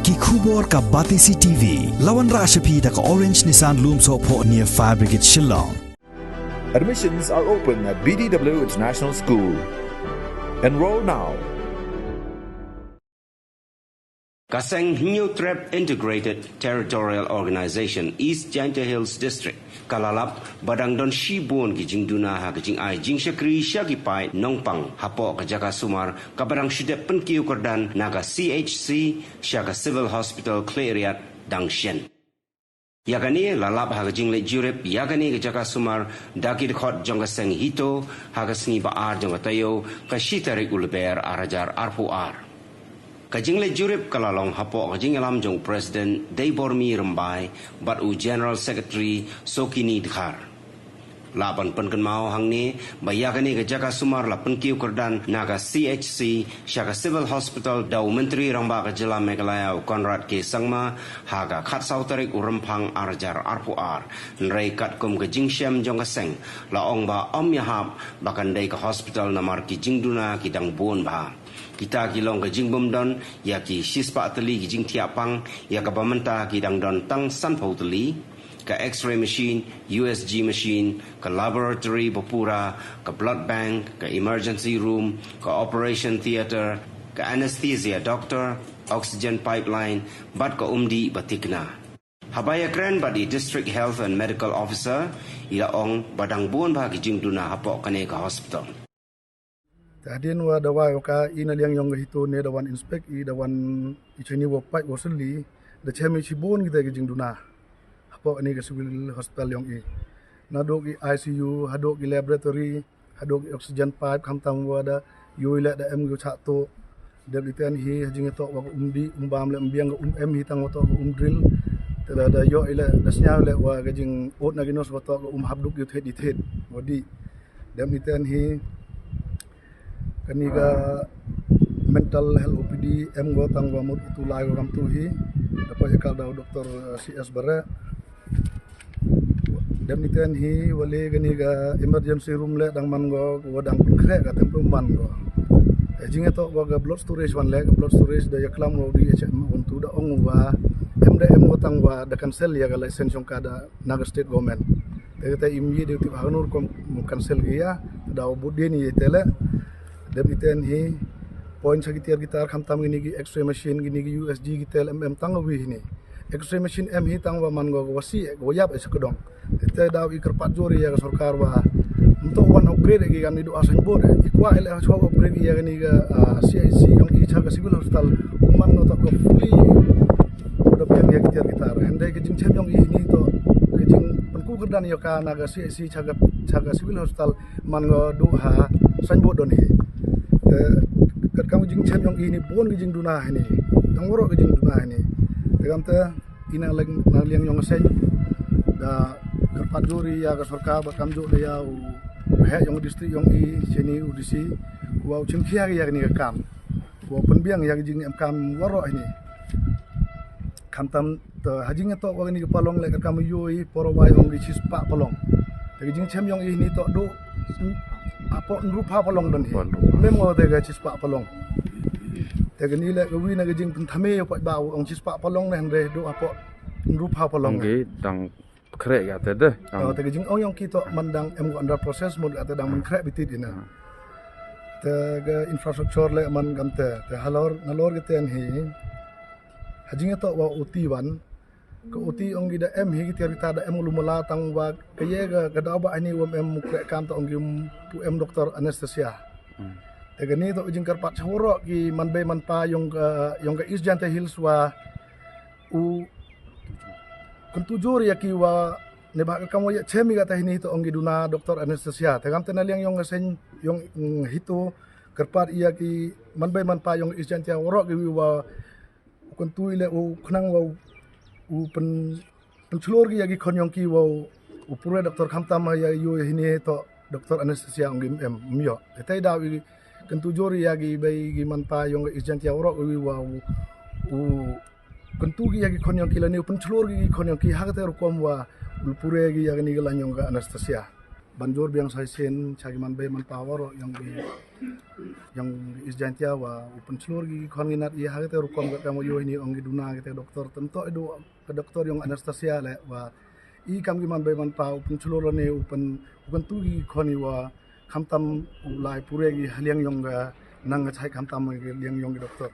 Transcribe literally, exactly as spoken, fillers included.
Ki khubor ka Batesi T V. La wanrah sha phi da ka Orange Nissan Lumsohphoh near Fire Brigade Shillong. Admissions are open at B D W International School. Enroll now. Ka seng Hynñiewtrep Integrated Territorial Organization East Jaintia Hills District ka la lap ba dang don shibun ki jingduna ha ka jingai jingshakri sha ki paid nongpang hapoh ka jaka sumar kaba dang shu dep pynkiew kyrdan na ka C H C sha ka Civil Hospital Khliehriat dang shen. Ïa kane la lap ha ka jingleit jurip ïa kane ka jaka sumar da ki dkhot jong ka seng HITO ha ka sngi ba ar jong ka taïew ka shi tarik u Lber ar hajar arphew ar. Ka jingleit jurip ka la long hapoh ka jingïalam jong u President Deibormi Rymbai bad u General Secretary Sokini Dkhar. Lah ban pynkynmaw hangne ba ïa kane ka jaka sumar la pynkiew kyrdan na ka C H C sha ka Civil Hospital da u Myntri Rangbah ka Jylla Meghalaya u Conrad K Sangma ha ka khatsaw tarik u Rymphang ar hajar arphew ar. Hynrei katkum ka jingshem jong ka seng la ong ba ym ïahap ba kan dei ka hospital namar ki jingduna ki dang bun bha. Kita ki long ka jingbymdon ïa ki shispah tylli ki jingthiah pang ïa kaba mynta ki dang don tang sanphew tylli, ka X-ray machine, U S G machine, ka laboratory bapura, ka blood bank, ka emergency room, ka operation theatre, ka anesthesia doctor, oxygen pipeline, bad ka umdih ba thikna. Haba ïakren bad i District Health and Medical Officer, i la ong ba dang bun bha ki jingduna hapoh kane ka hospital. Te hadien wa da wai wa ka i na liang yong ka HITO ne da wan inspect i da wan i chani wa pait wa sylli da chem i chibun kita ki jingduna. Hapoh ani ka civil hospital yong i. Naduk i I C U, haduk i laboratory, haduk i oxygen pipe khamtam wa da yoi leh da em ki chah to. Dep iten hi ha jingïatoh wa ka umdih umbam leh umbiang ka um em hi tang wa toh ka um drill. Te da da yoh i leh da sñiaw leh wa ka jing ut na ki nurse wa toh ka um hap duk ïu thet i thet wa dih. Dep iten hi kani ka mental health O P D em go tang wa mut utu lai wa kamtu hi. Da poi akal da u Doktor C S Bareh. Dep iten hi wa le kani ka emergency room leh dang man go wa dang pynkhreh ka tempo man go. Jingïatoh wa ka blood storage wan leh ka blood storage da ïaklam wa u D H M wa tu da ong wa em da em go tang wa da cancel ïa ka license yong ka da na ka state government. Te kata im ye de tip ha ka nur kom cancel ki ïa da u bud den ye te leh. Dep iten hi point sa ki tiar ki tar khamtam kini ki X-ray machine kini ki U S G ki tel em em tang wi hini. X-ray machine em hi tang wa man go wa si wa yap e sa ka dong. Te daw i kyrpad jur ïa ka sorkar wa mynta wan upgrade ki kan i du asan bod i kwah ila chwa upgrade ïa kani ka C H C yong i cha ka civil hospital man no ta ko fully da biang ïa ki tiar ki tar hynrei ka jingchem yong i ni to ka jing pynku kyrdan ïa ka na ka C H C cha ka cha ka civil hospital man ngo du ha san bod don hi. Te kat kam jingchem yong i ni bon ka jingduna hi ni. Tang woro ka jingduna hi ni. Te kam te i nang leng nang liang yong seng da kyrpad jur ïa ka sorkar ba kam jur ïa u heh yong district yong i sini u D C wa u chim khia ïa ni ka kam. Wa pynbiang ïa ka jingem kam woro hi ni. Khamtam te ha jingïatoh wa kani ka palong leh ka kam yoi por wai ong ki chispah palong. Te ka jingchem yong i ni to du apo nrupa palong don hi. Lem ngo te ka chispah palong. Te kani leh ka wi na ka jingpynthame pa ba ong chispah palong ne hynrei du apo nrupa palong. Ong ki dang khreh ka te de. Oh, te ka jingong yong ki to man dang em go under process mut ka te dang man khreh bitit ina. Te ka infrastructure leh man kam te te halor nalor ka ten hi. Ha jingïatoh wa uti wan ka uti ong ki da em hi ki tiar kita da em lumala tang wa ka ye ka ka daw ba ani wa em kreh kam ta ong ki pu em doktor anesthesia. Te kani to jingkyrpad chawro ki man bei man pa yong ka yong ka East Jaintia Hills wa u kyntu jur ïa ki wa ne ba ka kam wa ïa chem ïa ka ta hini to ong ki duna doktor anesthesia. Te kam te na liang yong ka seng yong hito kyrpad ïa ki man bei man pa yong East Jaintia waro ki wi wa u kyntu i le u khnang wa u pyn pynchlur ki ïa ki khon yong ki wa u pure doktor khamtam ïa yu ïa hini to doktor anesthesia ong ki em em yo. Te tai daw i kyntu jur ïa ki bei ki man pa yong East Jaintia waro ki wi wa u kyntu ki ïa ki khon yong ki lane u pynchlur ki khon yong ki ha ka te rukom wa u pure ki ïa ki ni ki lan yong ka anesthesia. ban jur biang sa shisien sha ki man bei man pa waroh yong ki, yong East Jaintia wa u pynchlur ki khon ki nat i ha kata rukom ka kam wa yo hini ong ki duna kata doktor. Tymto i du ka doktor yong anesthesia le wa i kam ki man bei man pa u pynchlur ne u pyn u kan tu ki khon i wa khamtam u lai pure ki haliang yong ka nang ka chai khamtam ki liang yong ki doktor.